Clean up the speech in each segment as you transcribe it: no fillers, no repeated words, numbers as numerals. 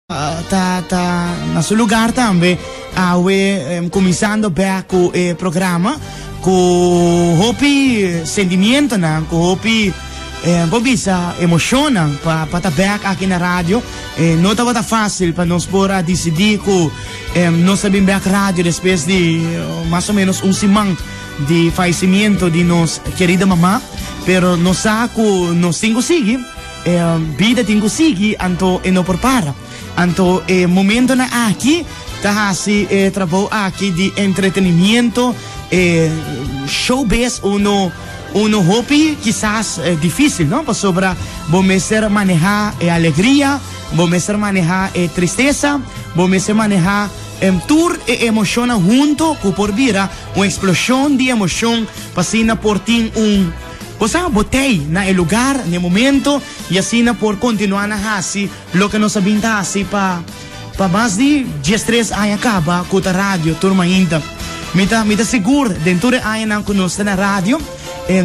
Ta ta na su lugar tambe awe cuminsando bek cu e programa cu hopi sentimientonan, cu hopi por bisa emocionnan pa pa ta bek aki na radio. No tabata facil pa nos por a dicidi cu nos ta bin bek radio despues di mas o menos un siman di fallecimiento di nos kerida mama, pero nos sa cu nos tin cu sigui. E bida tin ku sigui, anto e no por para. Anto e momentonan aki ta hasi e trabou aki di entretenimiento, e showbiz uno uno hopi kisas dificil, no? Pasobra bo mester maneha e alegria, bo mester maneha e tristesa, bo mester maneha tur e emocionnan hunto ku por bira un explosion di emocion pa asina por tin un. Bo sa bo t'ei na e lugar, n'e momento, i asina por kontinuá na hasi loke nos a bin ta hasi pa pa mas di diestres aña kaba ku ta radio tur mainta. Mi ta mi ta sigur den tur e añanan ku nos ta na radio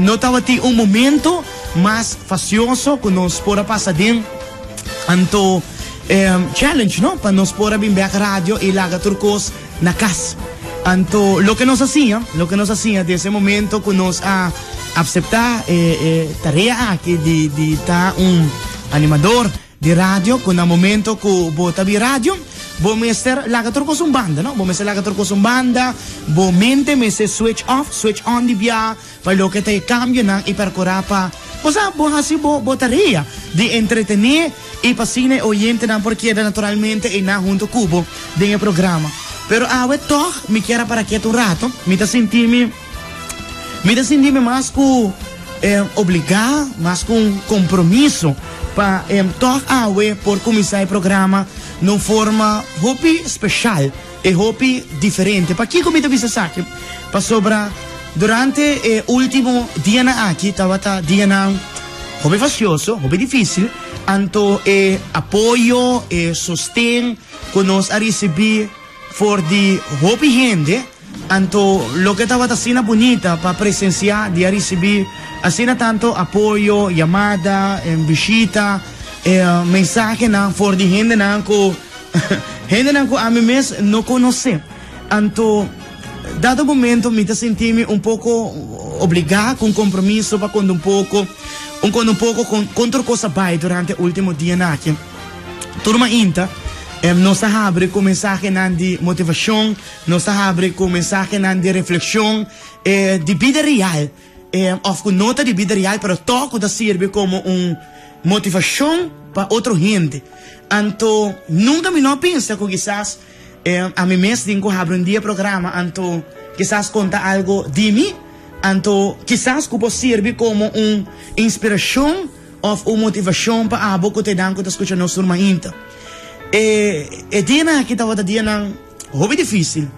no tabatin un momento mas fasioso ku nos por a pasa den. Anto challenge no pa nos por a bin bek radio i laga tur kos na kas. Anto loke nos a siña, loke nos a siña desde e momento ku nos a apseptá e e tarea aki di di ta un animador di radio, ku na momento ku bo ta bin radio, bo mester laga tur kos un banda, no? Bo mester laga tur kos un banda, bo mente mester switch off, switch on di bia Pa loke ta e kambionan i perkurá pa bo sa bo hasi bo bo tarea di entretené i pa asina e oyentenan por keda naturalmente einan hunto ku bo den e programa. Pero awe tòg mi kier a para ketu un rato. Mi ta sinti mi mi ta sinti mi mas ku obligá, mas ku un kompromiso pa tòg awe por kuminsá e programa na un forma hopi speshal. E hopi diferente. Pakiko mi ta bisa esaki? Pasobra durante e ultimo dianan aki tabata dianan hopi fasioso, hopi dificil, anto e apoyo, e sosten cu nos a ricibi for di hopi hende, anto loke tabata asina bunita pa presencia di a ricibi asina tanto apoyo, yamada, bishita, mensahenan for di hendenan cu. Hendenan ku ami mes no konosé. Anto, dado momento mi ta sinti mi un poko obligá ku un kompromiso pa konta un poko, un konta un poko kon kon tur kos a bai durante e último dianan aki. Tur mainta nos ta habri ku mensahenan di motivashon, nos ta habri ku mensahenan di reflekshon di bida real. Of ku no ta di bida real pero tòg ku ta sirbi komo un motivashon pa otro hende. Anto nunka mi no a pensa ku kisas ami mes tin ku habri un dia programa anto kisas konta algu di mi, anto kisas ku por sirbi komo un inspirashon òf un motivashon pa abo ku ta edan ku ta skucha nos tur mainta. E e dianan aki tabata dianan hopi difísil,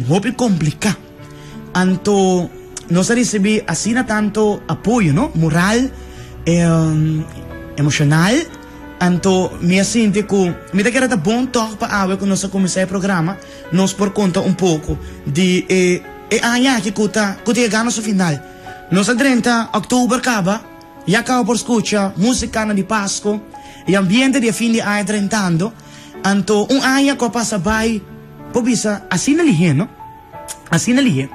hopi kompliká. Anto nos a ricibi asina tanto apoyo, no? Moral, emocional. Anto mi a sinti cu mi ta kere ta bon toch pa awe cu nos a cuminsa e programa, nos por conta un poco di e e aña aki cu ta cu ta yegando su final. Nos a drenta october caba, ya caba por scucha musicanan di Pasco, e ambiente di e fin di aña drentando. Anto un aña cu a pasa bay por bisa asina lihé, no? Asina lihé.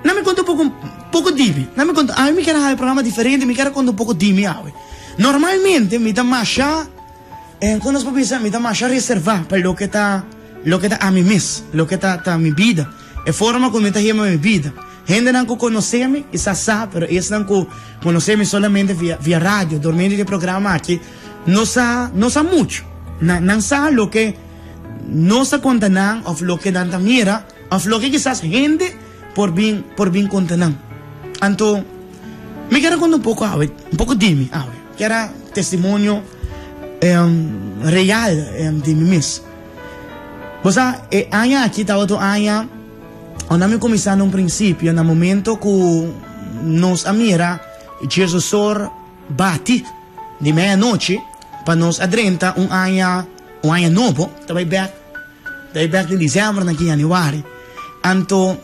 Na mi konta un poko, poko di mi. Na mi konta, awe mi kier a haña programa diferente, mi kier a konta un poko di mi awe. Normalmente mi ta masha, eh, kon nos por bisa, mi ta masha reservá pa loke ta, loke ta ami mes, loke ta, ta mi bida, e forma ku mi ta hema mi bida. Hendenan ku konosé mi kisas sa, pero esnan ku konosé mi solamente via, via radio, dor medio di e programa aki, no sa, no sa muchu. Nan, nan sa loke. Nos ta konta nan òf loke nan ta mira òf loke kisas hende por bin por bin konta nan. Anto mi kier a konta un poko awe, un poko di mi awe. Kier a testimonio real di mi mes. Bo sa e aña aki tabata un aña unda mi kuminsá na un prinsipio na momento ku nos a mira Jesusor bati. Di meianochi pa nos a drenta un aña un aña nobo ta bai bek ta bai bek den december nan ki januari anto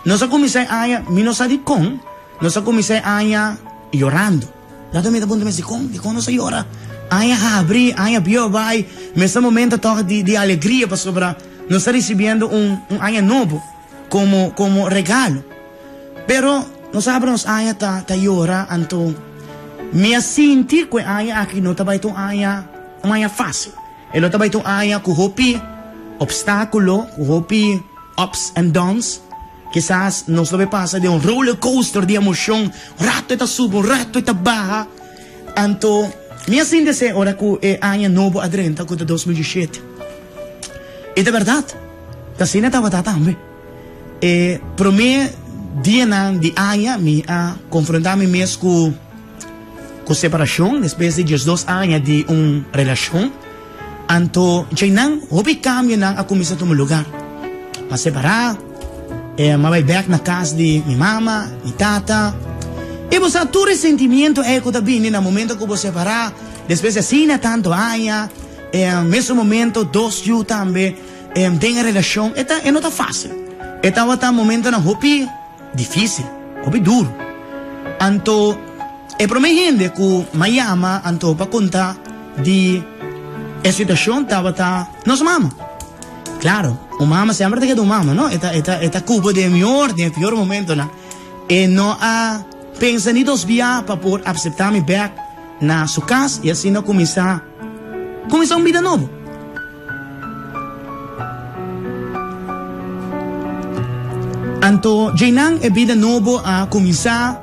nos a cuminsa e aña mi no sa dicon nos a cuminsa e aña yorando lato mi ta puntra mes dicon dicon nos a yora. Aña habri, aña bieu bai, mester momento tòg di di alegria pasobra nos ta risibiendo un un aña nobo komo komo regalo. Pero nos abra nos aña ta ta yora anto mi a sinti ku e aña aki no ta bai ta un aña un aña fásil. E lo ta bai ta un aña ku hopi opstákulo, ku hopi ups and downs. Kisas nos lo bai pasa den un roller coaster di emoshon, un rato e ta subi, un rato e ta baha. Anto mi a sinti esei ora ku e aña nobo a drenta ku ta 2017. I ta bèrdat, ta asina tabata tambe. E promé dianan di aña mi a konfrontá mi mes ku ku separashon despues di diesdos aña di un relashon. Anto djeinan hopi kambionan a kuminsá tuma lugar. M'a separá, m'a bai bèk na kas di mi mama, mi tata. I bo sa tur e sentimiento ei ku ta bini na momento ku bo separá despues di asina tantu aña, mesun momento dos yu tambe den e relashon, e ta e no ta fásil. E tabata momentonan hopi. Difícil, hopi duru. Anto e promé hende ku m'a yama anto pa konta di e situashon tabata nos mama. Klaro, un mama semper ta keda un mama, no? E ta, e ta, e ta kubo den e mihor, den e pior momentonan. E no a pensa ni dos bia pa por apseptá mi bèk na su kas i asina kuminsá, kuminsá un bida nobo. Anto djeinan e bida nobo a kuminsá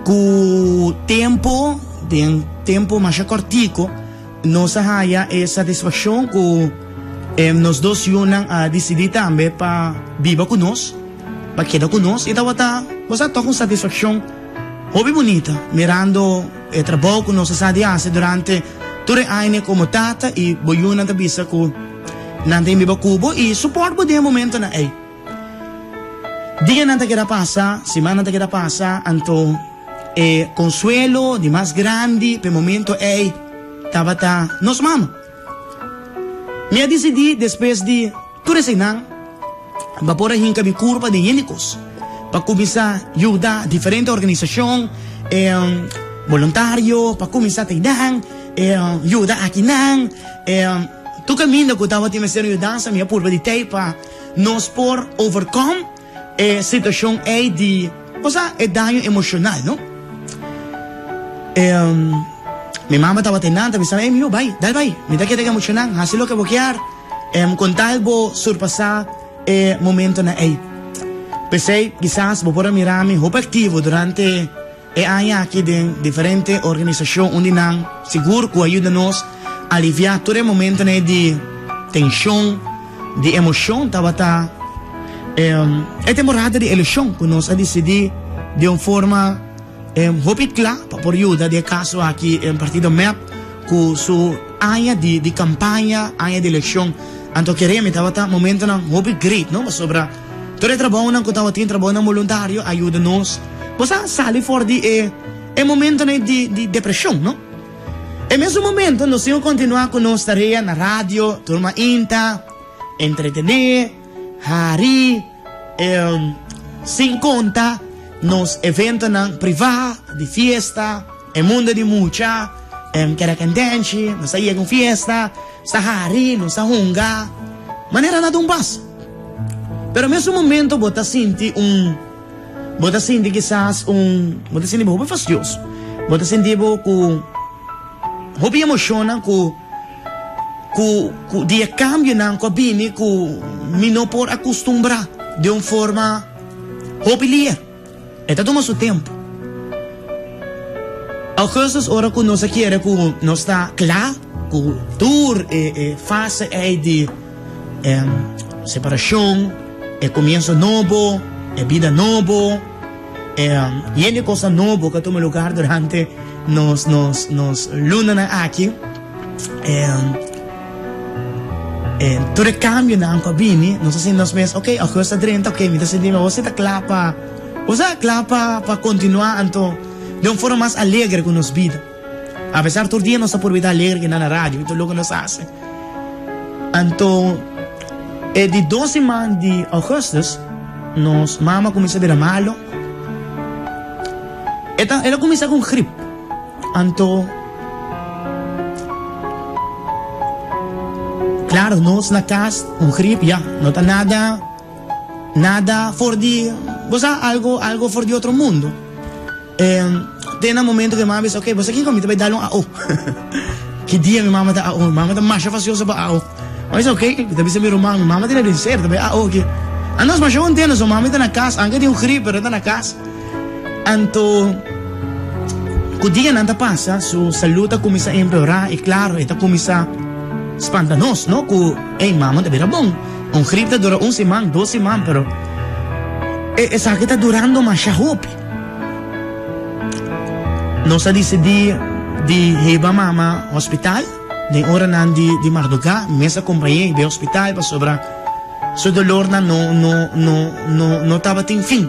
ku tempu, den tempu masha kòrtiku nos a haya e satisfakshon ku nos dos yunan a disidí tambe pa biba ku nos, pa keda ku nos i tabata bo sa tòg un satisfakshon hopi bunita mirando e trabou ku nos a sa di hasi durante tur e aña komo tata i bo yunan ta bisa ku nan ta biba ku bo i suport bo den e momentonan ei. Dianan ta keda pasa, simannan ta keda pasa, anto e konsuelo di mas grandi pa e momento ei tabata nos mama. Mi a disidí despues di tur eseinan pa por a hinka mi kurpa den hende kos, pa kuminsá yuda diferente organisashon, boluntario, pa kuminsá ta einan, yuda akinan, tur kaminda ku tabatin mester un yudansa mi a purba di tei pa nos por overkom e situashon ei di, osea, e daño emoshonal, no. Mi mama tabata einan ta bisa mi, ey mijo bai, dal bai, mi ta keda ku e muchanan, hasi loke bo kier. Con tal bo surpasá e momentonan ei. P'esei, kisas bo por a mira mi hopi aktivo durante e aña aki den diferente organisashon, un di nan sigur ku a yuda nos aliviá tur e momentonan ei di tenshon, di emoshon, tabata e temporada di elekshon ku nos a disidí di un forma Hopi kla pa por yuda den e kaso aki e partido mep ku su aña di di kampaña, aña di elekshon. Anto kere mi tabata momentonan hopi great no pasobra tur e trabounan ku tabatin trabounan boluntario a yuda nos bo sa sali for di e e momentonan di di depreshon no. E mesun momento nos tin ku kontinua ku nos tarea na radio tur mainta, entretené, hari. Sin konta nos eventonan privá, di fiesta, e mundo di mucha, kerekentenshi, nos ta yega un fiesta, nos ta hari, nos ta hunga, manera nada un pasa. Pero mesun momento bo ta sinti un, bo ta sinti kisas un, bo ta sinti bo hopi fastioso, bo ta sinti bo ku hopi emoshonnan ku. Ku ku di e kambionan ku a bini ku mi no por a kustumbrá den un forma hopi lier. E ta tuma su tempu. Augustus ora ku nos a kere ku nos ta kla ku tur e e fase ei di separashon, e komienso nobo, e bida nobo, e yen di kosnan nobo ku a tuma lugar durante nos nos nos lunanan aki. E tur e kambionan ku a bini, nos a sinti nos mes, ok, augustus a drenta, ok, mi ta sinti mi awor si ta kla pa, osea, kla pa pa kontinuá anto den un forma mas alegre ku nos bida. Apesar tur dia nos ta purba ta alegre kinan na radio i tur loke nos hasi. Anto e di dos siman di augustus nos mama kuminsá bira malo. E ta, el a kuminsá ku un grip. Anto. Claro, nos na cas, un griep, ya, no ta nada, nada for di, bo sa, algo, algo for di otro mundo. E, te na momento cu e mama bisa, ok, bo sa kico, mi ta bay dal un AO. Ki dia mi mama ta AO? Mi mama ta masha facioso pa AO. Mi bisa, ok, mi ta bisa mi ruman, mi mama tin na den ser, ta bay AO aki. Anos masha contento, so mami ta na cas, anke tin un griep, pero e ta na cas. Anto, ku dianan ta pasa, su salud ta kuminsá empeorá i klaro, e ta kuminsá spanta nos, no? Ku, ey, mama ta bira bon. Un grip ta dura un siman, dos siman, pero e esaki ta durando masha hopi. Nos a disidí di hiba mama hospital den oranan di di mardugá. Mi mes a kompañ'é bai hospital pasobra su dolornan no no no no no tabatin fin.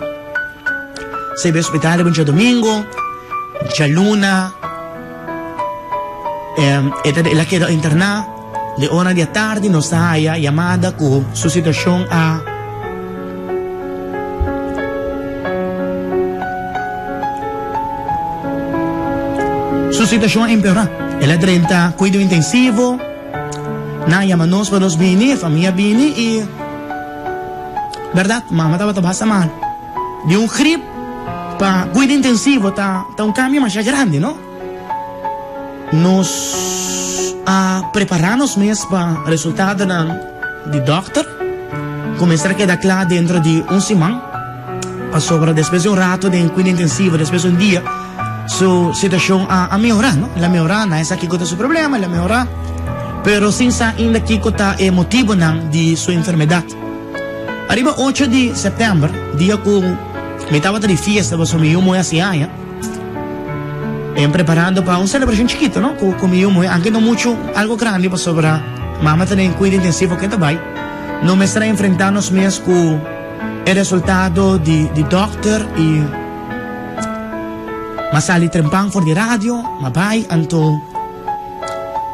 Se bai hospital riba djadomingo, djaluna e ta el a keda interná. Den ora di atardi nos ta haya yamada ku su situashon a su situashon a empeorá. El a drenta kuido intensivo, nan a yama nos pa nos bini, e famia bini i bèrdat mama tabata basta mal. Di un grip pa kuido intensivo ta ta un kambio masha grandi, no? Nos a prepará nos mes pa resultadonan di dòkter ku mester a keda kla dentro di un siman, pasobra despues di un rato den kuido intensivo, despues di un dia, su situashon a a mehorá, no? El a mehorá, nan a sa kiko ta su problema, el a mehorá, pero sin sa ainda kiko ta e motibonan di su enfermedat. Ariba ocho di sèptèmber, dia ku mi tabata di fiesta pasobra mi yu muhé hasi aña, en preparando pa un selebrashon chikito, no, ku ku mi yu muhé, anke no muchu algu grandi pasobra mama ta den kuido intensivo ke ta bai, no mester a enfrentá nos mes ku e resultado di di dòkter i m'a sali trempan for di radio, m'a bai, anto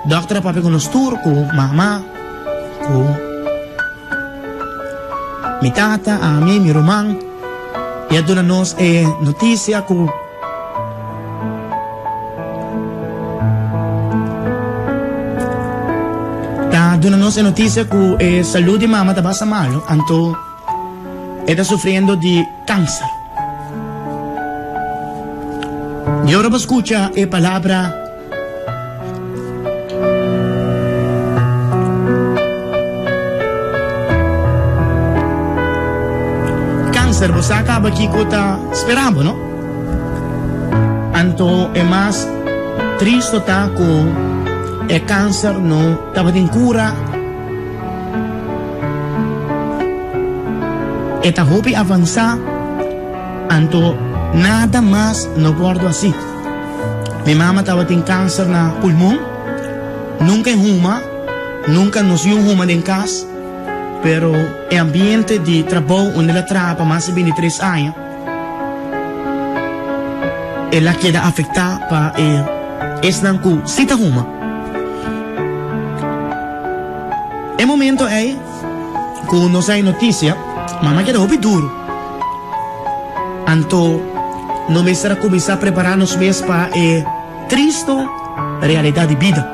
dòkter a papia ku nos tur, ku mama, ku. Mi tata, ami, mi ruman, i a duna nos e notisia ku ta duna nos e notisia ku e salud di mama ta basta malu, anto e ta sufriendo di kanser. I ora bo skucha e palabra. Cancer, bo sa caba kico ta spera bo, no? Anto e mas tristo ta cu e cancer no tabatin cura. E ta hopi avansa, anto nada mas no wordo haci. Mi mama tabatin kanser na pulmon. Nunka e huma, nunka nos yu huma den kas, pero e ambiente di trabou unda el a traha pa mas di bintitres aña, el a keda afektá pa e esnan ku si ta huma. E momento ei ku nos a e notisia, mama a keda hopi duru. Anto no mester a kuminsá prepará nos mes pa e tristu realidat di bida.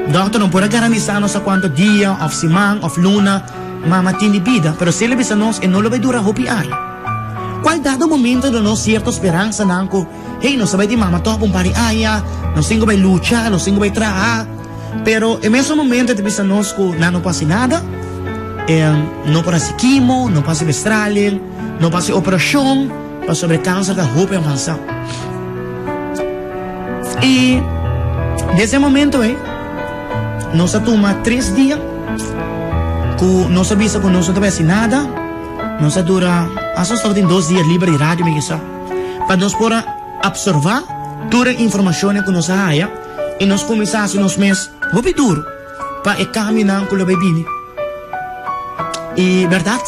Dòkter no por a garantisá nos a kuantu dia òf siman òf luna mama tin di bida, pero si el a bisa nos e no lo bai dura hopi aña. Kual dado momento duna nos sierto speransanan ku, hey, nos ta bai tin mama tòg pa un par di aña, nos tin ku bai lucha, nos tin ku bai traha. Pero e mesun momento e ta bisa nos ku nan no por hasi nada, e no por hasi kimo, no por hasi bestraling, no por hasi operashon, pasobra e kanser ta hopi avansá. I desde e momento ei nos a tuma tres dia ku nos a bisa ku nos no ta bai hasi nada, nos a dura hasta nos tabatin dos dia liber di radio mi kisa, pa nos por a absorbá tur e informashonnan ku nos a haya. I nos kuminsá hasi nos mes hopi duru pa e kambionan ku lo bai bini. I bèrdat,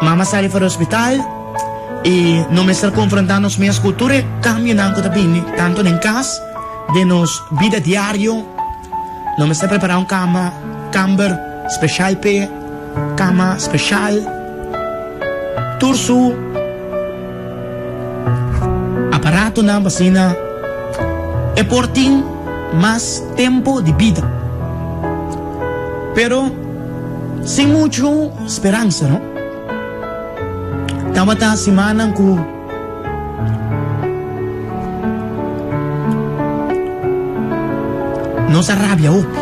mama sali for di hospital i no mester konfrontá nos mes ku tur e kambionan ku ta bini, tantu den kas, den nos bida diario. No mester prepará un kama, kamber speshal p'e, kama speshal, tur su. Aparatonan pa asina e por tin mas tempo di bida. Pero sin mucho speransa, no? Tabata simannan ku nos a rabia hopi.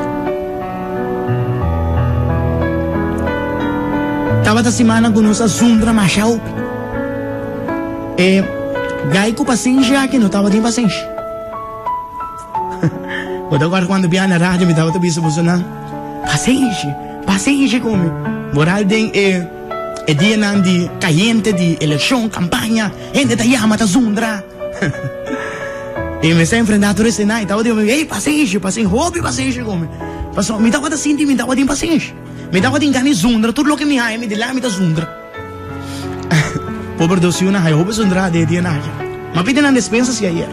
Tabata simannan ku nos a zundra masha hopi. E gai ku pasenshi aki no tabatin pasenshi. Bo ta kòrda kuantu bia na radio mi tabata bisa bosonan, Pasenshi, pasenshi ku mi. Moral den e e dianan di kayente di elekshon, kampaña, hende ta yama, ta zundra. I mi sa enfrentá tur esei i tabata di mi, Ey, pasenshi, pasenshi, hopi pasenshi ku mi. Pasobra mi tabata sinti mi tabatin pasenshi. Mi tabatin gana di zundra tur loke mi haña mi dilanti mi ta zundra. Pober dos yunan haya hopi zundra den e dianan aki. Ma pidi nan despensa si ayer.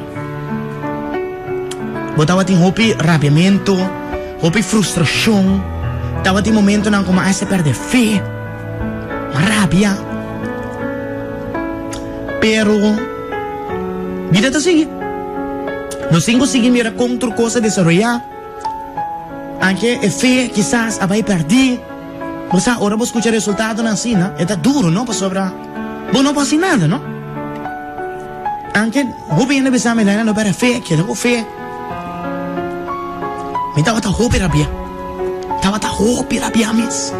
Bo tabatin hopi rabiamentu, hopi frustrashon. Tabatin momentonan ku mi a hasta pèrdè fe, mi a rabia. Pero bida ta sigui. Nos tin ku sigui mira kon tur kos a desaroyá. Anke e fe kisas a bai pèrdí. Bo sa, ora bo skucha resultadonan asina, e ta duru, no? Pasobra bo no por hasi nada, no? Anke hopi hende bisa mi, Laila, no pèrdè fe, keda ku fe. Mi tabata hopi rabiá. Tabata hopi rabiá mes.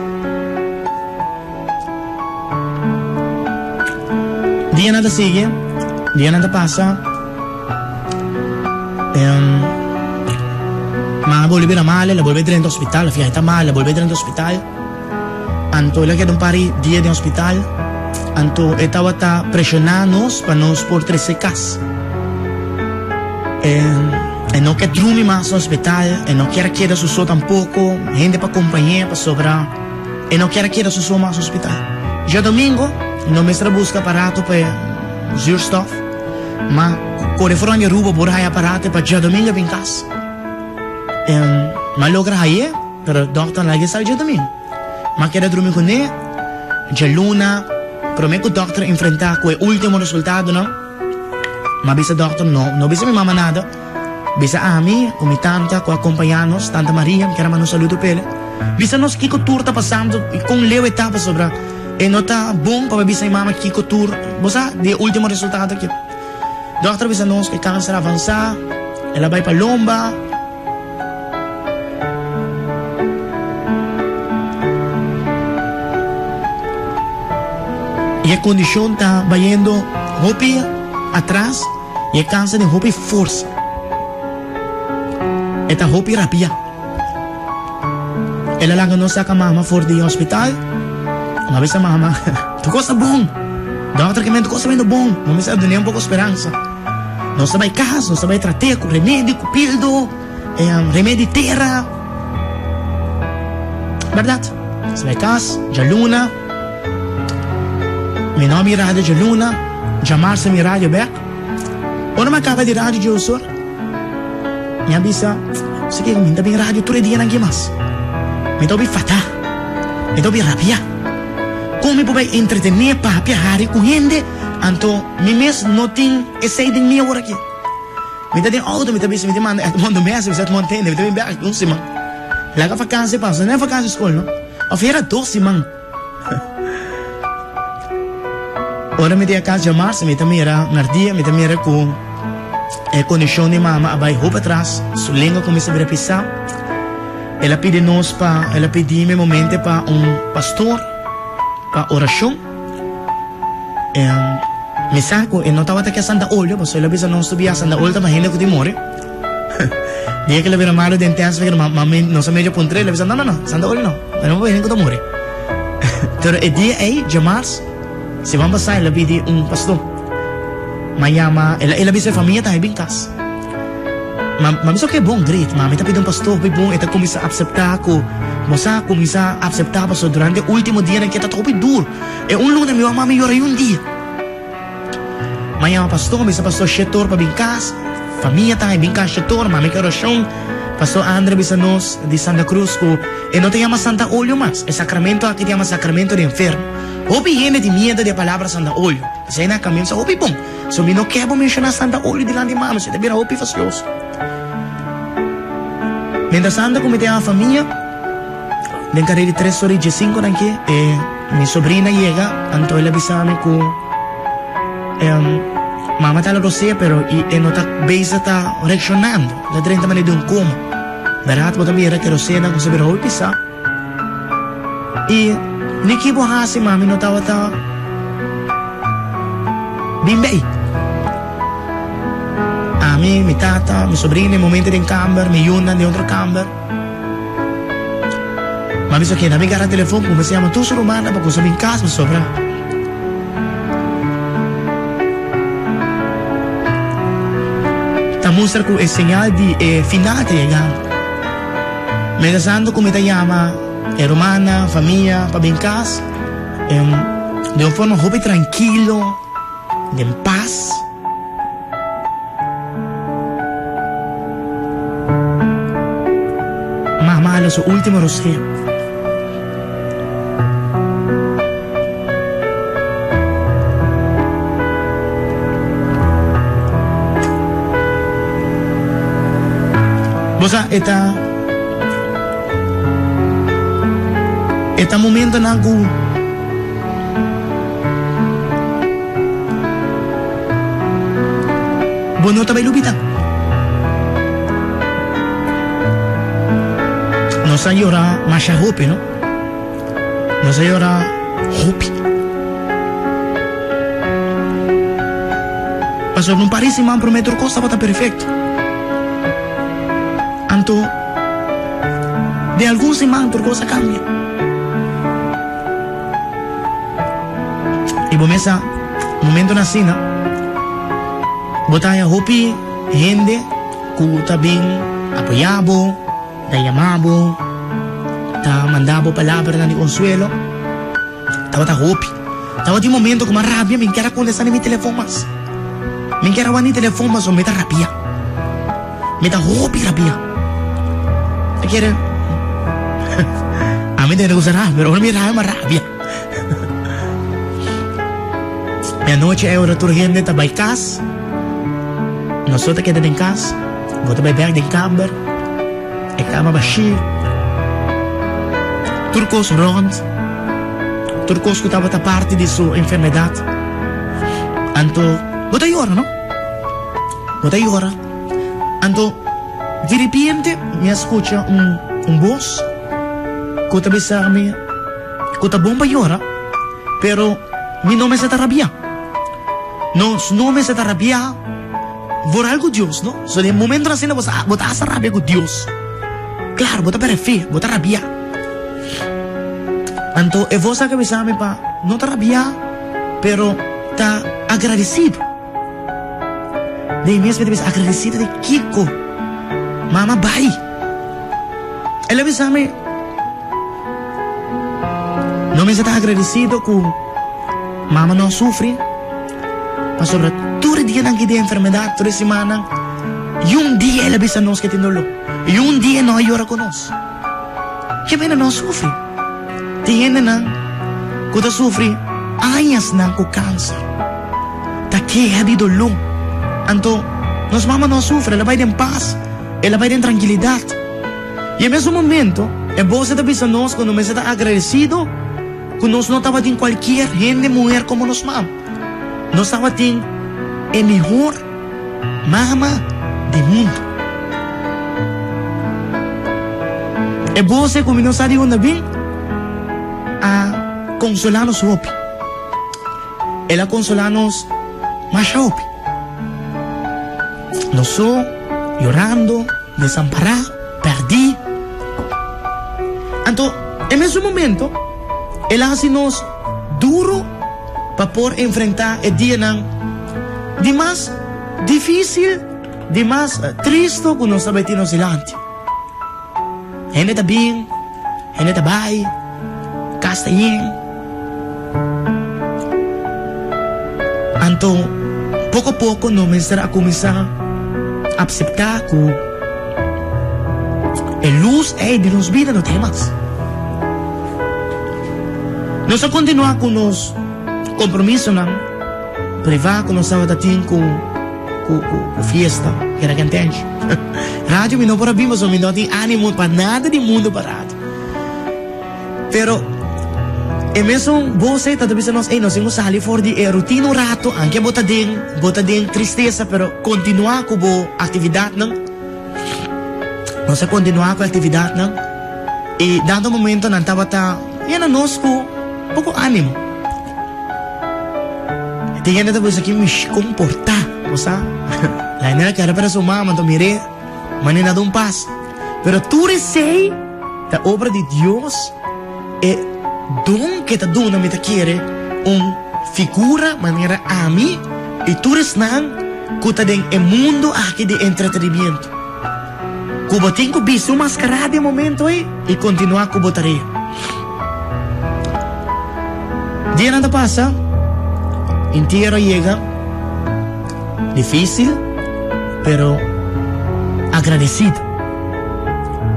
Dianan ta sigui, dianan ta pasa. Mama a bolbe bira mal, el a bolbe drenta hospital, afia e ta mal, el a bolbe drenta hospital. Anto el a keda un par di dia den hospital, anto e tabata presiona nos pa nos por trece cas. E no ke drumi mas na hospital, e no kier a keda su so tampoco, hende pa compañ'e pasobra e no kier a keda su so mas hospital. Djadomingo no mester a busca aparato pa e zuurstof. Ma kore for di Aruba por haya aparato pa djadomingo bin kas. Ma logra haye, pero dokter a laga sal djadomingo. Ma keda drumi kuné djaluna, prome ku dokter enfrenta ku e ultimo resultadonan, ma bisa dokter no, no bisa mi mama nada, bisa ami ku mi tanta ku a kompaña nos, tanta Maria, mi kier a manda un saludo p'el, bisa nos kiko tur ta pasando i kon leu e ta pasobra. E no ta bon pa bo bisa e mama kiko tur bo sa di e ultimo resultado aki. Dokter a bisa nos ku e kanser a avansá, el a bai pa lomba. I e kondishon ta bayendo hopi atras i e kanser den hopi forsa. E ta hopi rabia. El a laga nos saca mama for di hospital. Mi a bisa mama, tur cos ta bon. Dokter ke men tur cos ta bendo bon. Mi a dun'é un poco speransa. Nos ta bay cas, nos ta bay trat'é cu remedi, cu pildo, remedi tera. Berdad, nos ta bay cas, djaluna. Mi no a mira radio djaluna, djamarsa mi radio bek. Ora mi a caba di radio djosor. Mi a bisa, Si ke mi ta bin radio tur e dianan aki mas. Mi ta obi fata. Mi ta obi rabia. Kon mi por bai entretené, papia, hari ku hende, anto mi mes no tin esei den mi awor aki. Mi ta den outo, mi ta bisa, mi ta manda Edmond un message, mi bisa Edmond tende, mi ta bin bek un siman. Laga vakansi pasa, no e vakansi skol no. Of era dos siman. Ora mi ta yega kas djamars, mi ta mira Nardia, mi ta mira ku e kondishon di mama a bai hopi atras, su lenga kuminsá bira pisá. El a pidi nos pa, el a pidi mi momente pa un pastor pa orashon. Mi sa ku e no tabata ke Santa Olio, pasobra el a bisa nos tur bia Santa Olio ta pa hende ku tin muri. Dia ke el a bira malu den tèst, nos a medio puntr'é, el a bisa, no, no, no, Santa Olio no, e no pa hende ku ta muri. Pero e dia ei, djamars, siman pasá el a pidi un pastor. M'a yama, el a bisa e famia tambe bin kas. Ma m'a bisa oke bon, great, ma mi ta pidi un pastor hopi bon, e ta kuminsá apseptá ku bo sa kuminsá apseptá pasobra durante e último dianan ke ta hopi duru. E un luna mi wak mami yora i un dia. M'a yama pastor, mi bisa pastor Shetor pa bin kas, famia ta bin kas Shetor, mami ke orashon. Pastor Andre bisa nos di Santa Cruz ku e no ta yama Santa Olio mas, e sakramento aki ta yama sakramento di enfermo. Hopi hende tin miedo di e palabra Santa Olio, p'esei nan a kambia bisa hopi bon. So mi no ke bo menshoná Santa Olio dilanti mami, so e ta bira hopi fastioso. Mientras tanto ku mi ta yama famia. Den kare di tres ora i diesinko nan ke e mi sobrina yega, anto el a bisa mi ku mama ta la rosea pero i e no ta bezig ta reakshonando, el a drenta manera di un koma. Bèrdat bo ta mira ku e roseanan ku sa bira hopi pisá. I ni ki bo hasi mami no tabata bin bei. Ami, mi tata, mi sobrina e momento den kamber, mi yunan den otro kamber. Mami so keda mi gara telefon kuminsá yama tur su rumannan pa kusa bin kas pasobra. Ta mustra ku e señal di e final ta yegando. Mientrastanto ku mi ta yama e rumannan, famia pa bin kas, den un forma hopi trankilo, den pas. Mama hala su ultimo roseo. Bo sa, e ta, e ta momentonan ku. Bo no ta bai lubida. Nos a yora masha hopi, no? Nos a yora hopi. Pasobra un par di siman promé tur kos tabata perfekto. Anto, den algun siman tur kos a kambia. I bo mesa momentonan asina, bo ta haña hopi hende ku ta bin apoyá bo, ta yama bo, ta manda bo palabranan di konsuelo. Tabata hopi. Tabatin momento ku mi a rabia, mi no kier a kontestá ni mi telefon mas. Mi no kier a wak ni telefon pasobra mi ta rabia. Mi ta hopi rabia. Mi kere Ami tene gusta rabia, pero ora mi rabia, mi rabia. E anochi ei ora tur hende ta bai kas, nos ta keda den kas, bo ta bai bek den kamber, e kama bashí, tur kos rònt, tur kos ku tabata parti di su enfermedat. Anto bo ta yora, no? Bo ta yora. Anto, di ripiente mi a skucha un un bos ku ta bisa mi ku ta bon pa yora, pero mi no mester ta rabiá. Nos no mester ta rabiá vooral ku Dios, no? So den momentonan asina bo sa bo ta hasta rabia ku Dios. Klaro, bo ta perde fe, bo ta rabiá. Anto e bos a bisa mi pa no ta rabiá, pero ta agradesido. Den mes mi ta bisa agradecido di kiko mama bai. El a bisa mi no mester ta agradecido ku mama no a sufri pasobra tur e dianan ki den enfermedad tur e simannan y un dia el a bisa nos ke tin dolor y un dia no a yora ku nos. Ke pena no a sufri. Tin hendenan ku ta sufri añasnan ku kanser. Ta keha di doló. Anto, nos mama no a sufri, el a bai den pas, el a bai den trankilidat. I e mesun momento, e bos ta bisa nos ku no mester ta agradesido ku nos no tabatin kualkier hende muher komo nos mama. Nos tabatin e mihor mama di mundu. E bos ei ku mi no sa di unda bin a konsolá nos hopi. El a konsolá nos masha hopi. Nos so yorando, desampará, pèrdí. Anto, e mesun momento, el a hasi nos duru pa por enfrentá e dianan di mas difísil, di mas tristu ku nos ta bai tin nos dilanti. Hende ta bin, hende ta bai, kas ta yen. Anto, poko poko nos mester a kuminsá apseptá ku e lus ei di nos bida no ta ei mas. Nos a kontinuá ku nos kompromisonan privá ku nos tabata tin ku ku ku fiesta keda ken tenshi. Radio mi no por a bin pasobra mi no tin animo pa nada di mundu pa radio. Pero e mesun bos ei ta ta bisa nos, ey, nos tin ku sali for di e rutina un rato, anke bo ta den, bo ta den tristesa, pero kontinuá ku bo aktividatnan. Nos a kontinuá ku e aktividatnan i dado momento nan tabata yena nos ku poko ánimo. Tin hende ta bisa ki mishi komportá, bo sa? Lionel a kere para su mama, anto mir'é manera da un pas. Pero tur esei ta obra di Dios, e don ke ta duna mi ta kere un figura manera ami i tur esnan ku ta den e mundu aki di entretenimiento. Ku bo tin ku bisti un mascara den momento ei i kontinuá ku bo tarea. Dianan ta pasa, entiero a yega, difícil, pero agradecido.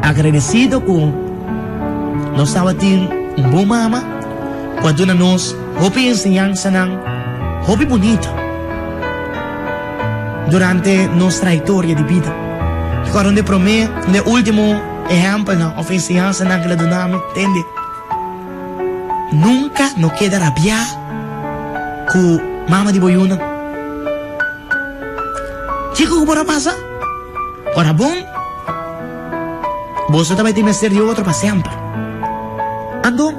Agradecido ku nos tabatin un bon mama ku a duna nos hopi enseñansanan hopi bunita durante nos trayectoria di bida. Recuerdo un di e prome, un di e ultimo ehempelnan of enseñansanan ku el a duna mi, tende, nunca no keda rabia ku mama di bo yunan. Kiko ku por a pasa? Ora bon, boso ta bai tin mester di otro pa semper. Anto,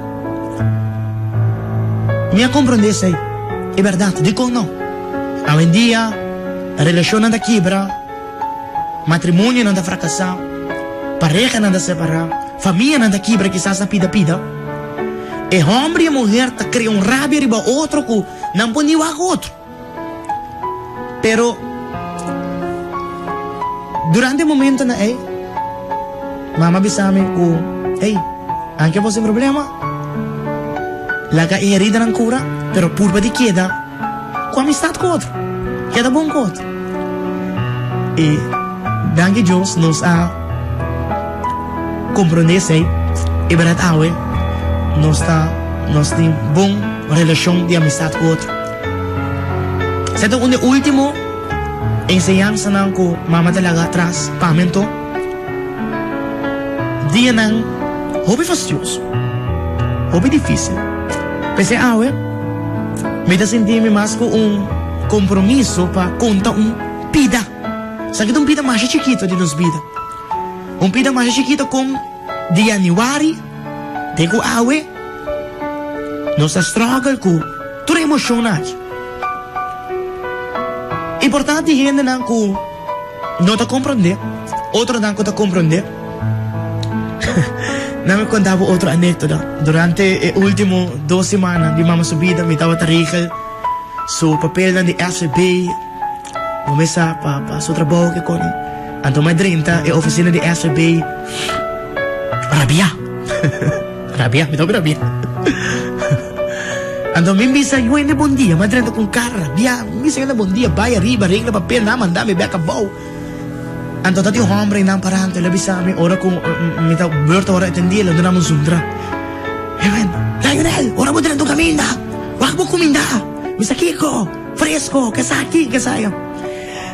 mi a komprondé esei. E bèrdat, dikon no? Awendia, relashonnan ta kibra, matrimonionan ta frakasá, parehanan ta separá, famianan ta kibra kisas na pida pida. E hòmber i e muher ta krea un rabia riba otro ku nan por ni wak otro. Pero durante e momentonan ei, mama a bisa mi ku, Ey, anke bo sin problema, laga e heridanan kura, pero purba di keda ku amistat ku otro, keda bon ku otro. I danki Dios nos a komprondé esei i bèrdat awe nos ta nos tin bon relashon di amistat ku otro. Esei ta un di e ultimo enseñansanan ku mama ta laga atras pa mi anto. Dianan hopi fastioso, hopi dificil. P'esei awe mi ta sinti mi mas ku un compromiso pa conta un pida. Esaki ta un pida masha chikito di nos bida. Un pida masha chikito con di januari te cu awe nos ta struggle cu tur e emocionnan aki. Y por ta tin hendenan cu no ta comprende, otronan cu ta comprende. Nan mi conta bo otro anecdota. Durante e ultimo dos simannan di mama su bida mi tabata regel su papelnan di SVB. Bo mesa pa pa su trabou ke koni. Anto mi a drenta e oficina di SVB rabia. Rabia, mi ta rabia. Anto mi bisa yu hende bon dia, mi a drenta ku un kara rabia. Mi bisa hende bon dia, bai ariba, regla papel, nan a manda mi bek abou. Anto ta tin un hombre einan pará, anto el a bisa mi ora ku mi ta beurt ora atendi, el a duna mi un zundra. E men, Lionel, ora bo drenta un kaminda, wak bo kuminda. Mi sa kiko? Fresco, kesaki, kesaya.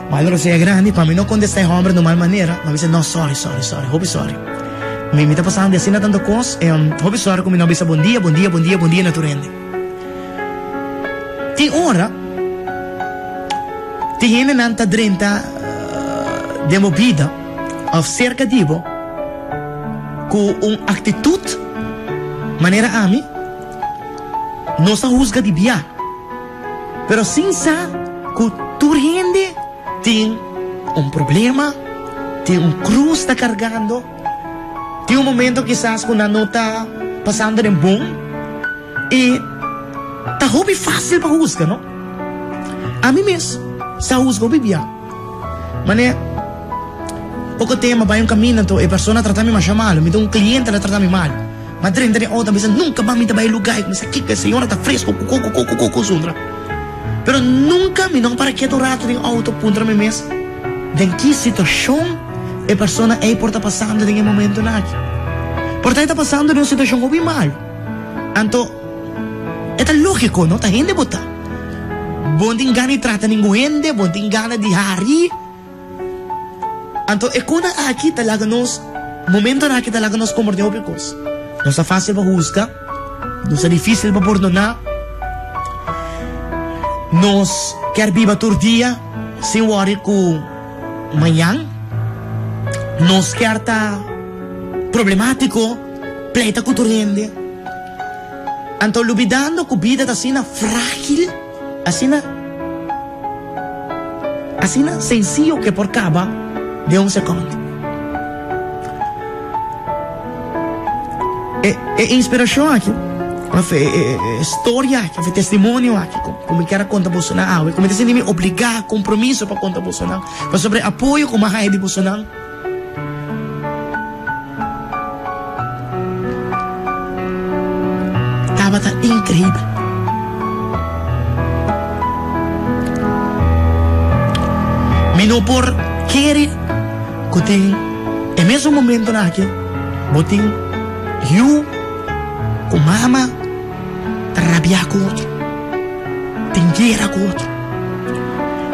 Malo lo sea grandi, pa mi no contesta e homber no mal manera, ma mi bisa no, sorry, sorry, sorry, hopi sorry. Mi, mi ta pasando di asina tanto cos, em, hopi sorry cu mi no bisa bon dia, bon dia, bon dia, bon dia na tur hende. Tin ora, tin hendenan ta drenta den bo bida of cerca di bo cu un actitud manera ami, nos ta huzga di bia. Pero sin sa cu tur hende tin un problema, tin un cruz ta cargando, tin un momento kisas cu nan no ta pasando den bon y ta hopi facil pa huzga, no? Ami mes sa huzga hopi bia. Mane poco tema bay un caminda anto e persona a trata mi masha malo, mi ta un cliente el a trata mi malo. M'a drenta den auto a bisa nunca mas mi ta bay e lugar y mi sa kico e señora ta fresco cu coco coco coco zundra. Pero nunca mi no a para keto un rato den auto puntra mi mes den ki situacion e persona ey por ta pasando den e momentonan aki. Por ta e ta pasando den un situacion hopi malo. Anto e ta logico no, ta hende bo ta. Bo no tin gana di trata ningun hende, bo no tin gana di hari. Anto e kona aki ta laga nos, momentonan aki ta laga nos komprende hopi kos. Nos ta fácil pa husga, nos ta difícil pa pordoná. Nos kier biba tur dia sin worry ku mañan. Nos kier ta problemátiko, pleita ku tur hende. Anto lubidando ku bida ta asina frágil, asina asina sensiyo ku e por kaba den un sekònde. E e inspirashon aki, òf e e e storia aki, òf e testimonio aki ku ku mi kier a konta bosonan awe, ku mi ta sinti mi obligá, kompromiso pa konta bosonan, pasobra e apoyo ku mi a haña di bosonan, Tabata increibel. Mi no por kere cu tin e mesun momentonan aki bo tin yu cu mama ta rabia cu otro, tin guera cu otro.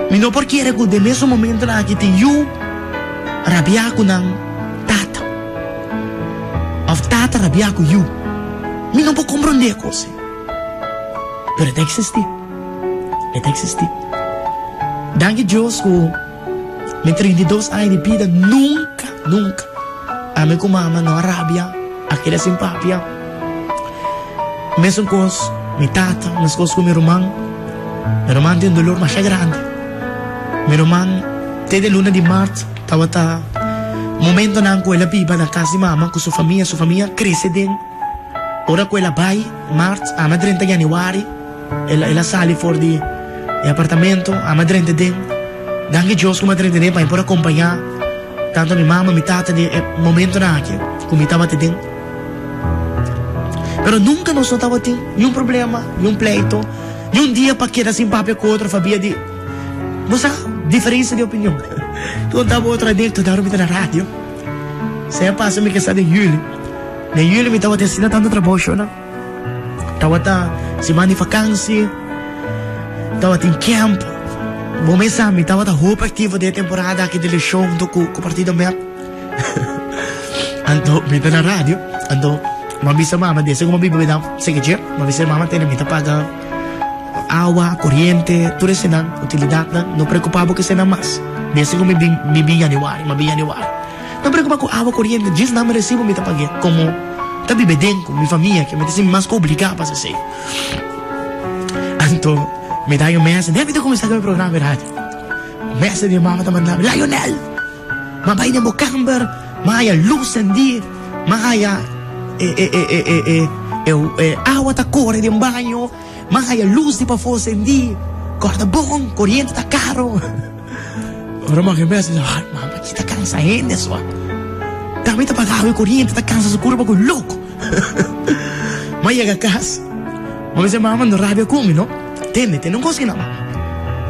Mi no por kere cu den mesun momentonan aki tin yu Rabia ku nan tata òf tata rabia ku yu. Mi no por komprondé e kos ei, pero e ta eksistí, e ta eksistí. Danki Dios ku mi 32 aña di bida nunka, nunka ami ku mama no a rabia, a keda sin papia. Mesun kos mi tata, mes kos ku mi ruman. Mi ruman tin un dolor masha grandi. Mi ruman te den luna di mart tabata momentonan ku el a biba na kas di mama ku su famia. Su famia krese den ora ku el a bai mart, ami a drenta yanüari, el a sali for di e apartamento, ami a drenta den. Danki Dios ku mi a drenta den pa mi por a kompañá tantu mi mama, mi tata den e momentonan aki ku mi tabata den. Pero nunca nos no tabatin ni un problema, ni un pleito, ni un dia pa keda sin papia cu otro pabia di, bo sa, diferencia di opinion. Tu contaba otro anecdota ora mi ta na radio. Sea pasa mi kesa den juli. Den juli mi tabatin asina tanto trabou shona. Tabata siman di vakantie, tabatin camp. Bo mes sa mi tabata hopi activo den e temporada aki di eleccion hunto cu partido mep. Anto mi ta na radio, anto m'a bisa mama desde ku m'a biba mi seke dje, m'a bisa mama tene mi ta paga awa, koriente, tur esenan, utilidatnan, no preokupa bo ku esenan mas. Desde ku mi bin mi bin yanüari, m'a bin yanüari. No preokupa ku awa, koriente, djis nan mi resibo mi ta pag'é, komo ta biba den ku mi famia ke mi ta sinti mas ku obligá pa hasi esei. Anto mi ta haña un mese, mi ta kuminsá ku mi programa di radio. Mese di mi mama ta manda mi, Lionel! M'a bai den bo kamber, m'a haya lus sendí, m'a haya e e e e e e e e awa ta kore den baño, m'a haya lus di pafó sendí, kòrda bon, koriente ta karo. Ora m'a haya mes, mi sa, ay mama, ki ta kansa hende so. Tambe ta paga awa i koriente, ta kansa su kurpa ku loko. M'a yega kas, m'a bisa mama, no rabia ku mi no. Tende, tende un kos ki nan.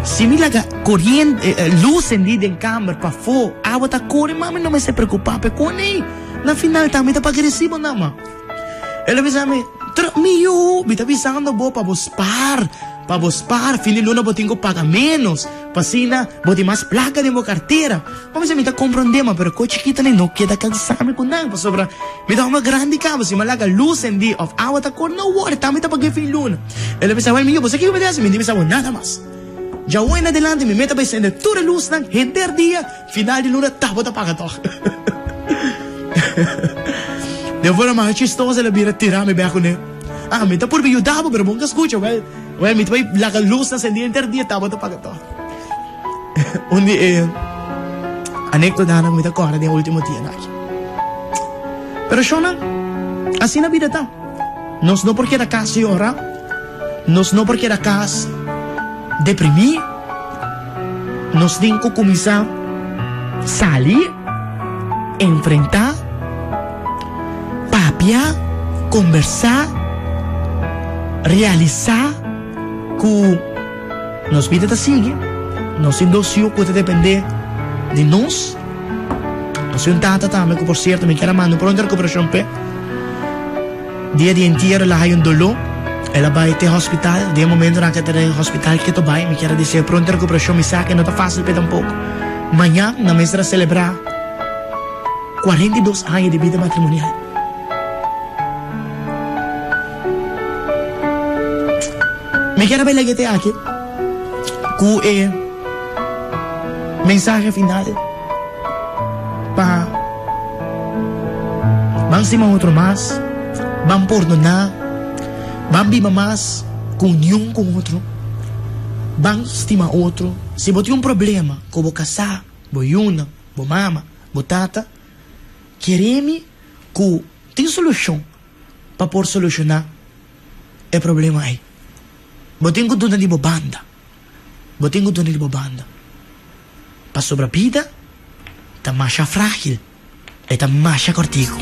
Si mi laga koriente, lus sendí den kamber pafó, awa ta kore, mami no mester preokupá p'e kone. Na final tambe ta paga resibo nan, ma. El a bisa mi, Tro, mi yu, mi ta bisando bo pa bo spar, pa bo spar, fin di luna bo tin ku paga ménos, pa asina bo tin mas plaka den bo kartera. Mami bisa, mi ta komprondé, ma, pero ko chikitonan no keda kansa mi ku nan, pasobra mi ta hòmber grandi kaba, si mi a laga lus sendí òf awa ta kore, no wòri, tambe ta pag'é fin luna. El a bisa, Wèl, mi yu, bo sa kiko mi ta hasi? Mi no bisa bo nada mas. Djawe en adelante mi meta bai sende tur e lusnan henter dia, final di luna ta bo ta paga tòg. Den forma mas chistoso el a bira tira mi bèk kuné. Ah, mi ta purba yuda bo, pero bo nunka skucha. Wèl, wèl, mi ta bai laga lusnan sendí henter dia, ta bo ta paga tòg. Un di e anekdotanan ku mi ta kòrda den e último dianan aki. Pero shonnan, asina bida ta. Nos no por keda kas yora, nos no por keda kas deprimí. Nos tin ku kuminsá sali, enfrentá, papia, kombersá, realisá ku nos bida ta sigui. Nos tin dos yu ku ta dependé di nos. Nos tin un tata tambe ku por sierto mi kier a manda un pronto rekuperashon p'e. Dia di entiero el a haya un doló, el a bai te hospital. Den e momentonan ku e ta den hospital keto bai, mi kier a desea pronto rekuperashon, mi sa ku e no ta fásil p'e tampoko. Mañan nan mester a selebrá 42 aña di bida matrimonial. Mi kier a bai lege te aki ku e mensahe final pa ban stima otro mas, ban pordoná, ban biba mas ku union ku otro, ban stima otro. Si bo tin un problema ku bo kasá, bo yunan, bo mama, bo tata, kere mi ku tin solushon pa por solushoná e problema ei. Bo tin ku duna di bo banda. Bo tin ku duna di bo banda. Pasobra bida ta masha frágil, e ta masha kòrtiku.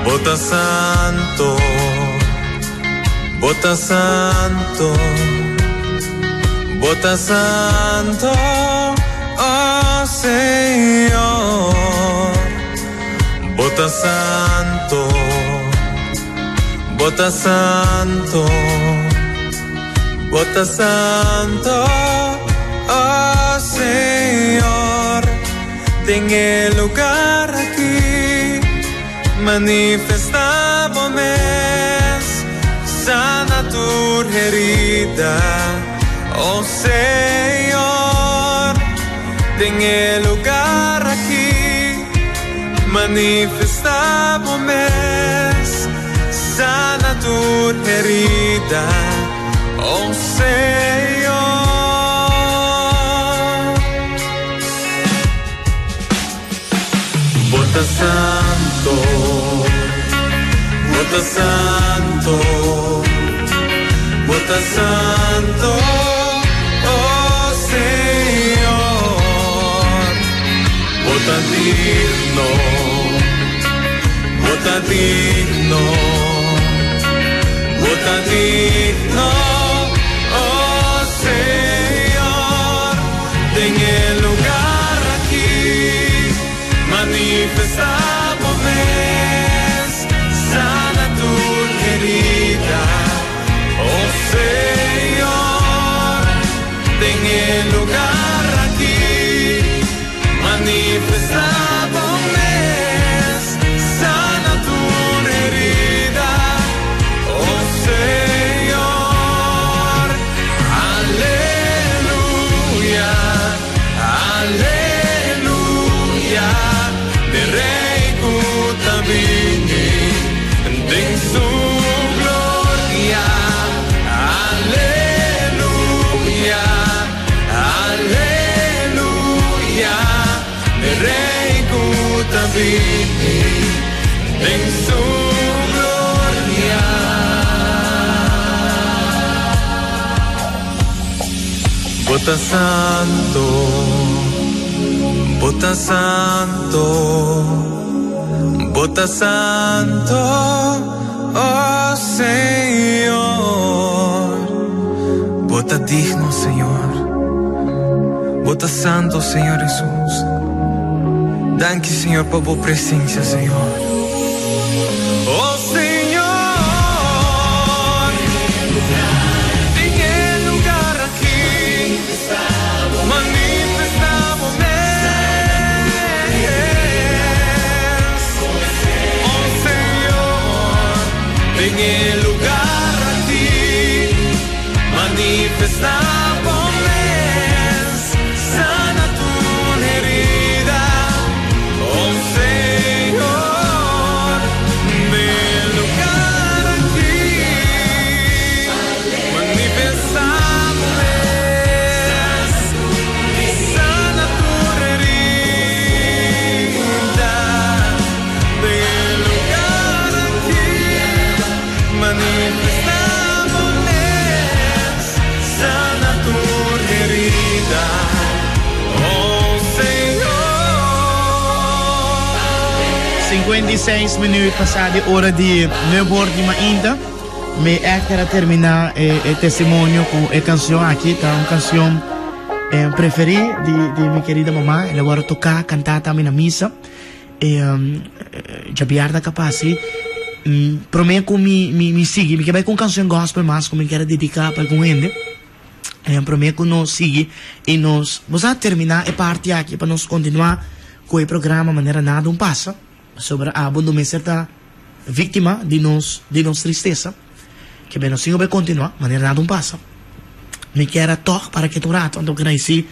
Bo ta santo, bo ta santo, bo ta santo, oh Señor. Bo ta santo, bo ta santo, bo ta santo, oh Señor. Den e lugar aki, manifesta bo mes, sana tur herida, oh Señor. Den e lugar aki, manifesta bo mes, sana tur herida, oh Señor. Bo ta santo, bo ta santo, bo ta santo, oh Señor. Bo ta digno, bo ta digno, bo ta digno, oh Señor. Den e lugar aki, manifesta bo mes, sana tur herida, oh Señor. Den e lugar aki, manifesta bo mes, sana tur herida, oh Señor. Aleluya, aleluya, de Rey cu ta bini den su gloria. Aleluya, aleluya, de Rey cu ta bini den su gloria. Bo ta santo, bo ta santo, bo ta santo, oh Señor. Bo ta digno, Señor. Bo ta santo, Señor Jesús. Danki, Señor, pa bo presencia, Señor. Oh Señor, den e lugar aki, manifesta bo mes. Oh Señor, den e lugar aki, manifesta bo mes, sana tur herida. Oh Señor, den lugar aki, manifesta bo mes, sana tur herida. Den lugar aki, manifesta bo mes, sana tur herida. Oh Señor. 56 minuut pasá di ora di nuebor di mainta. Mi echt kier a termina e, e testimonio cu e cancion aki. Ta un cancion eh, preferi di, di mi querida mama. El a worde toca, canta tambe na misa. E, um, djabièrnè ka pasi. Mm, prome cu mi, mi, mi sigui, mi ke bai cu un cancion gospel mas cu mi kier a dedica pa algun hende. E, prome cu nos sigui y nos, bo sa termina e parti aki pa nos continua cu e programa manera nada un pasa. Pasobra abo no mester ta víktima di nos di nos tristesa. Ke ben nos tin ku bai kontinuá manera nada un pasa. Mi kier a tòg para keda un rato anto gradisí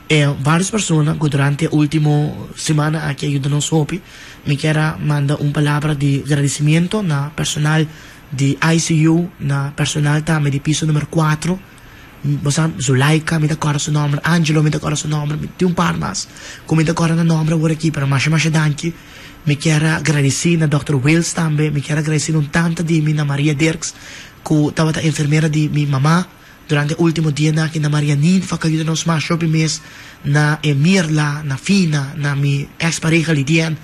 e vários persona ku durante e último simana aki a yuda nos hopi. Mi kier a manda un palabra di gradisimiento na personal di ICU, na personal tambe di piso numero kuatro. Bo sa, Zulaika, mi ta kòrda su nòmber, Angelo, mi ta kòrda su nòmber, mi tin un par mas ku mi ta kòrda nan nòmber awor aki, pero masha masha danki. Mi kier a gradisí na dòkter Wils tambe, mi kier a gradisí na un tanta di mi, na Maria Dirks, ku tabata enfermera di mi mama durante e último dianan aki, na Maria Ninfa ku a yuda nos masha hopi mes, na e Mirla, na Fina, na mi eks pareha Lidien,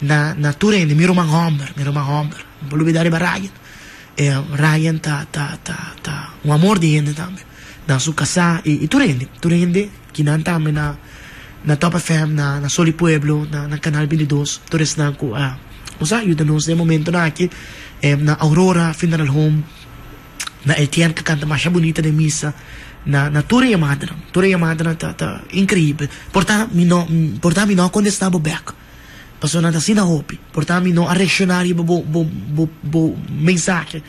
na na tur hende, mi ruman hòmber, mi ruman hòmber, no por lubidá riba Ryan. E Ryan ta ta ta ta un amor di hende tambe. Nan su kasá i i tur hende, tur hende kinan tambe na na Top FM, na na Sol di Pueblo, na na Canal 22, tur esnan ku a nos a yuda nos den e momentonan aki, e na Aurora Funeral Home, na Etienne ku kanta masha bunita den misa, na na tur e yamadanan, tur e yamadanan ta ta inkreibel. Por ta mi no por ta mi no a kontestá bo bèk. Pasobra nan ta asina hopi. Por ta mi no a reacciona riba bo bo bo bo mensahe,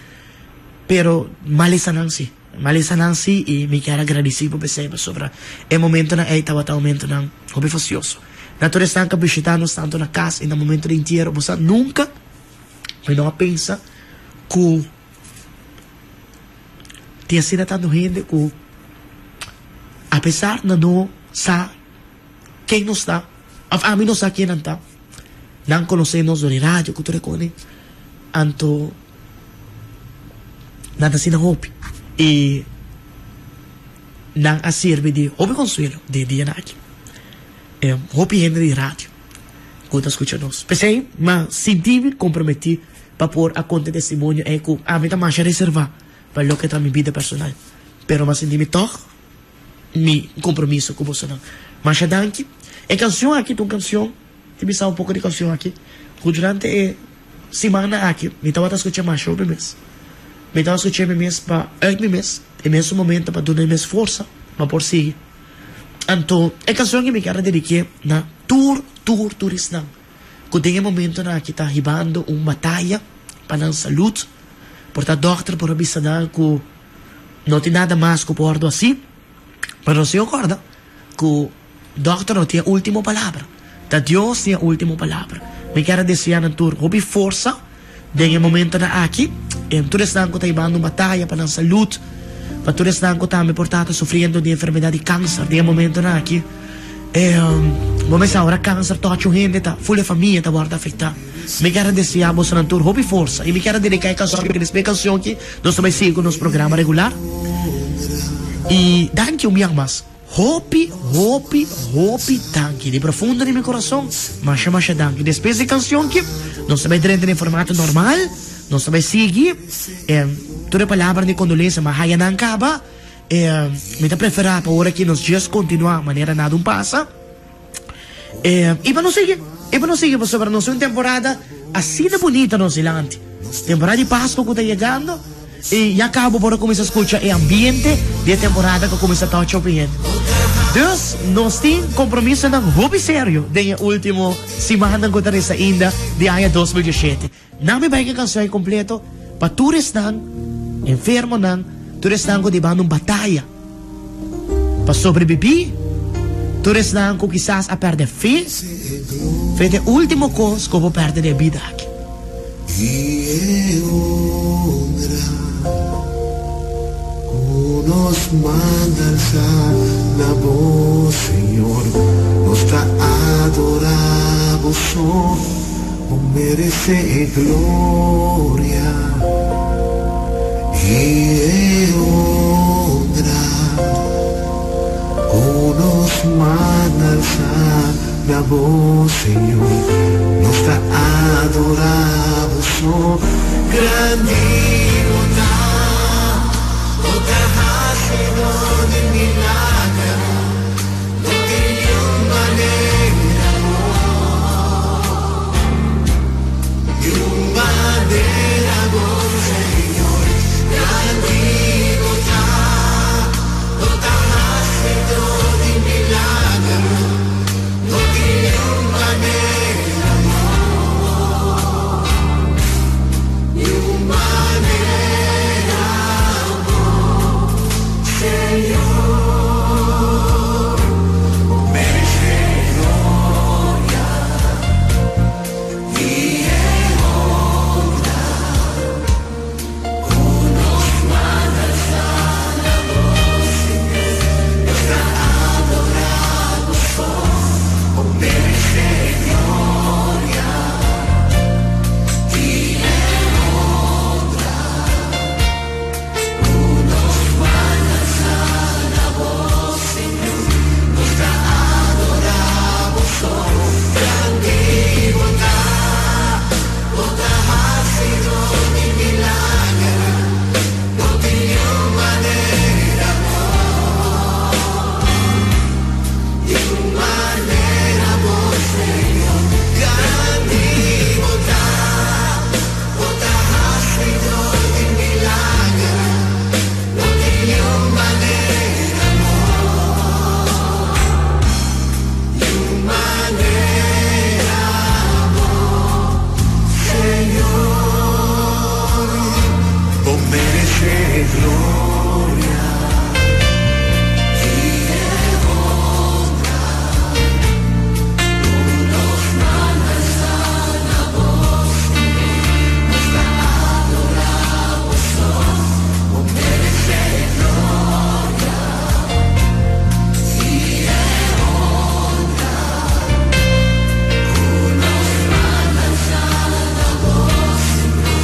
pero malesa nan si. Malesa nan si y mi kier a gradici bo p'esey pasobra e momentonan ey tabata momentonan hopi fastioso. Na tur esnan cu a bishita nos tanto na cas y na momento di entiero, bo sa nunca mi no a pensa cu tin asina tanto hende cu apesar nan no sa ken nos ta, òf ami no sa ken nan ta. Nan konosé nos dor di radio ku tur e kos ei. Anto nan ta asina hopi i nan a sirbi di hopi konsuelo den e dianan aki. E hopi hende di radio ku ta skucha nos. P'esei mi sinti mi komprometí pa por a konta e testimonio ei ku ami ta masha reservá pa loke ta mi bida personal. Pero mi a sinti mi tòg mi compromiso cu bosonan. Masha danki. E cancion aki ta un cancion, tin bisa un poco di cancion aki, cu durante e simannan aki mi tabata scucha masha hopi mes. Mi tabata scucha mi mes pa uit mi mes, e mesun momento pa duna mi mes forsa pa por sigui. Anto e cancion aki mi kier a dedike na tur, tur turisnan cu den e momentonan aki ta hibando un bataya pa nan salud. Por ta dokter por a bisa nan cu No tin nada mas ku por wòrdu hasí, pero nos tin ku kòrda ku dòkter no tin e último palabra. Ta Dios tin e último palabra. Mi kier a deseá nan tur hopi forsa den e momentonan aki, i tur esnan ku ta hibando un bataya pa nan salud, pa tur esnan ku tambe por ta ta sufriendo di enfermedat di kanser den e momentonan aki. Bo mester ora kanser tochi un hende ta ful e famia ta wòrdu afektá. Mi kier a deseá bosonan tur hopi forsa i mi kier a dediká e kanshon aki. Despues e kanshon aki nos ta bai sigui ku nos programa regular. I danki un biaha mas. Hopi, hopi, hopi danki di profundo di mi kurason. Masha, masha danki. Despues di e kanshon aki nos ta bai drenta den formato normal. Nos ta bai sigui tur e palabranan di kondolensia m'a haya nan kaba. E mi ta preferá pa ora ki nos djes kontinuá manera nada un pasa. E i pa nos sigui, i pa nos sigui pasobra nos tin un temporada asina bunita nos dilanti. Temporada di Pasku ku ta yegando i ya kaba bo por a kuminsá skucha e ambiente di e temporada ku a kuminsá tocha hopi hende. Dus nos tin kompromisonan hopi serio den e último simannan ku ta resta ainda di aña 2017. Nan mi bai ku e kanshon ei kompleto pa tur esnan enfermonan, tur esnan ku ta banda un bataya pa sobrebibí, tur esnan ku kisas a pèrdè fe. Fe ta e último kos ku bo pèrdè den e bida aki. I e honra ku nos manda alsa na bo, Señor, nos ta adorá bo so. Bo merece e gloria y e honra Cu nos man alza na bo Señor Nos ta adora bo so Grandi bo ta. gloria i e honra. Ku nos man alsá na bo, Señor, nos ta adorá bo so. Bo meresé gloria i e honra. Ku nos man alsá na bo, Señor,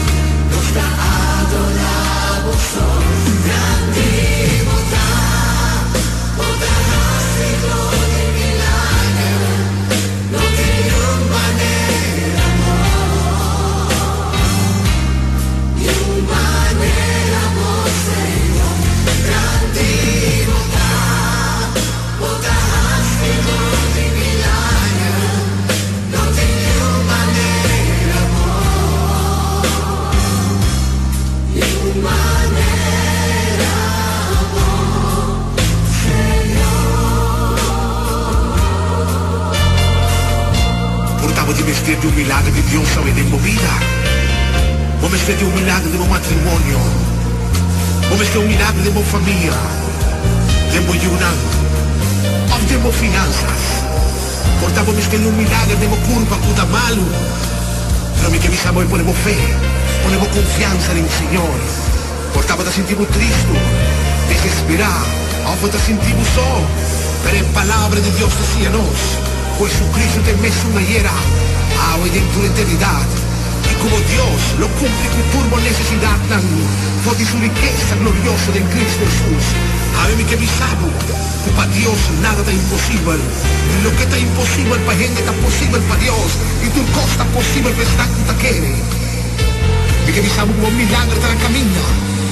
nos ta adorá bo so. Grandi bo ta, bo ta hasidó di milager, no tin niun manera bo, niun manera bo, Señor. Grandi bo ta, bo ta hasidó di milager, no tin niun manera bo, niun manera bo, Señor. Por ta bo tin mester di un milager di Dios awe den bo bida. Bo mester di un milager den bo matrimonio. Bo mester un milager den bo famia, den bo yunan, òf den bo finansas. Por ta bo mester di un milager den bo kurpa ku ta malu. Pero mi ke bisa bo e pone bo fe, pone bo konfiansa den Señor. Por ta bo ta sinti bo tristu, desesperá, òf bo ta sinti bo so. Pero e Palabra di Dios ta siña nos ku Jesucristo ta e mesun ayera, awe i den tur eternidat, i ku bo Dios lo kumpli ku tur bo nesesidatnan for di su rikesa glorioso den Cristo Jesus. Awe mi ke bisa bo ku pa Dios nada ta imposibel. Loke ta imposibel pa hende ta posibel pa Dios, i tur kos ta posibel pa esnan ku ta kere. Mi ke bisa bo ku bo milager ta na kaminda,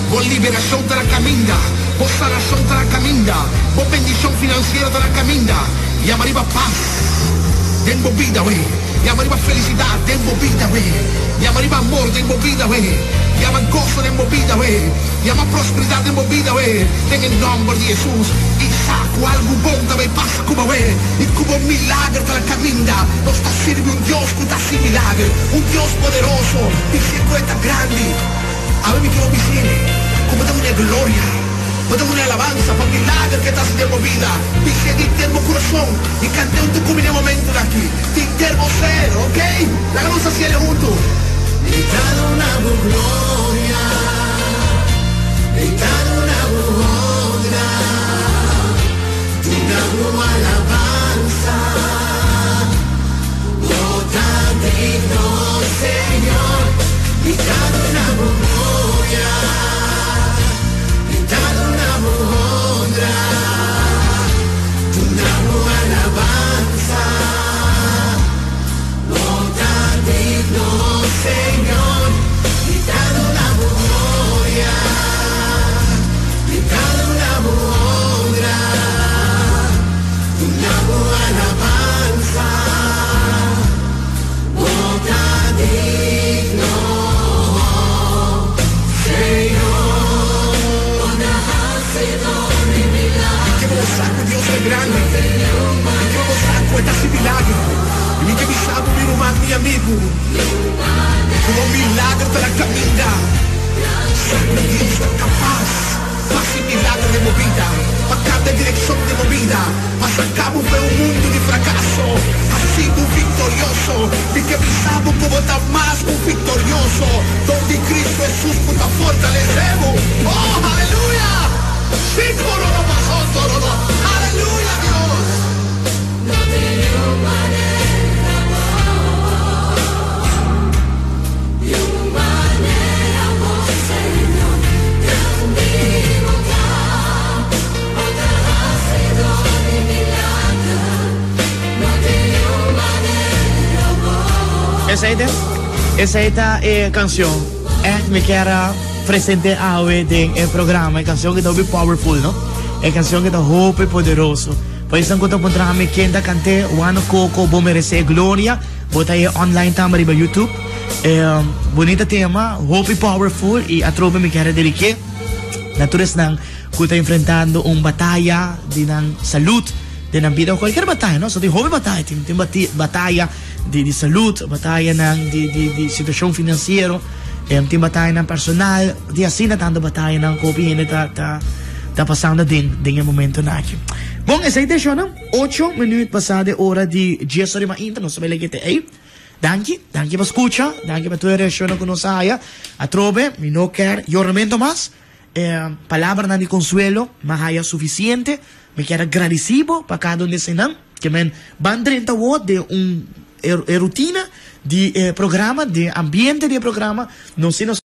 bo liberashon ta na kaminda, bo sanashon ta na kaminda, bo bendishon finansiero ta na kaminda. Yama riba pas den bo bida awe. Yama riba felisidat den bo bida awe. Yama riba amor den bo bida awe. Yama goso den bo bida awe. Yama prosperidat den bo bida awe. Den e nòmber di Hesus. I sa ku algu bon ta bai pasa ku bo awe i ku bo milager ta na kaminda. Nos ta sirbi un Dios ku ta hasi milager, un Dios poderoso i si ku e ta grandi. Awe mi ke bis'é ku bo ta duna e gloria, bo ta duna e alabansa pa milager ku e ta hasi den bo bida. Bis'é di henter bo kurason i kant'é huntu ku mi den e momentunan aki. Di henter bo ser, ok? Laga nos hasiel e huntu. Mi ta duna bo gloria, mi ta duna bo honra, duna bo alabansa. Bo ta digno, Señor, mi ta duna bo gloria, mi ta duna bo honra, duna bo alabansa. Bo ta digno, Señor, mi ta duna bo gloria, mi ta duna bo honra. Duna bo alabansa, bo ta digno, Señor. Bo ta hasidor di milagro. Mi ke bo sa ku Dios ta grandi. Mi ke bo sa ku e ta hasi milagro. I mi ke bisa bo, mi ruman, mi amigu, ku bo milagro ta na kaminda. Sa ku Dios ta kapas. Pa hasi milagro den bo bida, pa kambia direkshon den bo bida, pa saka bo for e un mundu di frakaso, hasi bo viktorioso. Mi ke bisa bo ku bo ta mas ku viktorioso dor di Kristu Hesus ku ta fortalesé bo. Oh, haleluya! Shikororobosontororo. Haleluya, Dios! No tin niun manera bo, niun manera bo, Señor, grandi bo ta, bo ta hasidor di milager, no tin niun manera bo. Esei ta esei ta e canción. Echt mi kier a presente awe den e programa. E canción que ta hopi powerful, no? E canción que ta hopi poderoso. Pa esnan ku ta puntra mi ken ta kant'é, Wano Coco, Bo Meresé Gloria. Bo ta e online tambe riba YouTube. E bunita tema, hopi powerful i atrobe mi kier a dediké na tur esnan ku ta enfrentando un bataya di nan salud, den nan bida, kualkier bataya, no? So tin hopi bataya, tin tin bataya di di salud, batayanan di di di situashon finansiero. Tin batayanan personal, tin asina tanto batayanan ku hopi hende ta ta ta pasando aden den e momentonan aki. Bon, esei ta e shownan. Ocho minuut pasá di ora di dies ora di mainta, nos ta bai lege te ei. Danki, danki pa skucha, danki pa tur e reakshonnan ku nos a haya. Atrobe, mi no kier yoramento mas. E palabranan di konsuelo mi a haya sufisiente. Mi kier a gradisí bo pa kada un di eseinan. Ke men ban drenta awor den un e rutina di e programa, den ambiente di e programa. Nos si nos.